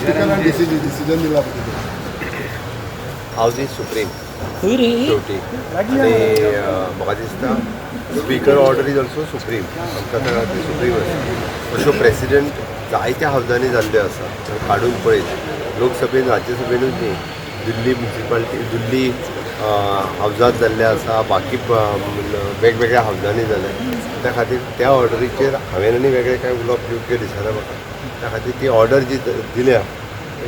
स्पिकरान decision दिला पळय तेजेर. House is supreme शेवटी आनी म्हाका दिसता speaker order is also supreme. आमकां सगळ्यांक सुप्रीम आसा. अश्यो प्रेसिडेंट जायत्या हावजांनी जाल्ल्यो आसा. तर काडून पळयत, लोकसभेन, राज्यसभेनूच न्ही, दिल्ली म्युनिसिपालिटी, दिल्ली हावजांत जाल्ले आसा, बाकी वेगवेगळ्या हावजांनी जाले. त्या खातीर त्या ऑर्डरीचेर हांवें आनी वेगळें कांय उलोवप योग्य दिसना म्हाका. त्या खातीर ती ऑर्डर जी दिल्या ती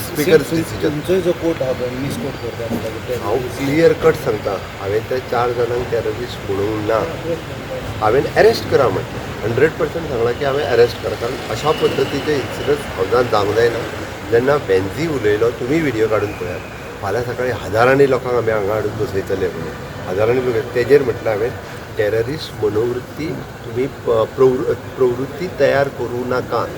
स्पिकर डिसिजन. तुमचोय जो कोट आहा पळय, मिसकोट करता म्हणटा. हांव क्लियर कट सांगता, हांवें त्या चार जाणांक टेररिस्ट म्हणूंक ना. हांवें अरेस्ट करा म्हटलें. 100% सांगलां की हांवें अरेस्ट करा, कारण अशा पद्दतीचे इन्सिडंट हावजांत जावंक जायना. जेन्ना वेन्झी उलयलो, तुमी व्हिडियो काडून पळयात, फाल्यां सकाळी हजारांनी लोकांक आमी हांगा हाडून बसयतले म्हणून हजारांनी लोक. तेजेर म्हटलें हांवें, टेररिस्ट मनोवृत्ती तुमी प्रवृत्ती तयार करूं नाकात,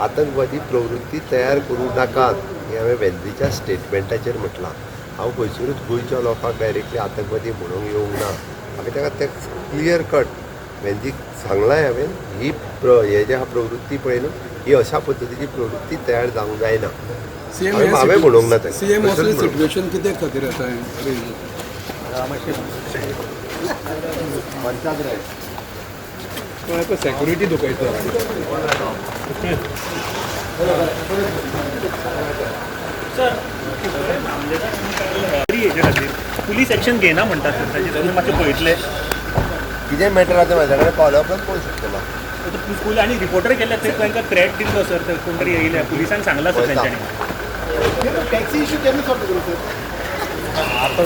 आतंकवादी प्रवृत्ती तयार करूं नाकात, हें हांवें वेन्झीच्या स्टेटमेंटाचेर म्हटलां. हांव खंयसरूच गोंयच्या लोकांक डायरेक्टली आतंकवादी म्हणूंक येवंक ना. हांवें ताका तें क्लियर कट वेन्झीक सांगलां. हांवें ही हे जे आहा प्रवृत्ती पळय न्हू, ही अशा पद्दतीची प्रवृत्ती तयार जावंक जायना. सीएम हांवें म्हणूंक ना ताका. सीएम तशेंच असले म्हणूंक. सिच्युएशन कित्या खातीर येता हें? कोणाक सेक्युरिटी दुखयता. सर, तरी हेजे खातीर पुलीस एक्शन घेयना म्हणटात सर, ताजेर तुमी मातशें पळयतले? कितें मॅटर आतां म्हाज्या कडेन पावल्या उपरांत पळोवंक शकतलो. स्कूल आनी रिपोर्टर केल्ले थंय तांकां थ्रेट दिल्लो सर, थंय कोण तरी येयले, पुलिसांक सांगलां सर पळयता. तेंच्यांनी. टॅक्सी इश्यू केन्ना सॉल्व करूं सर? तूं.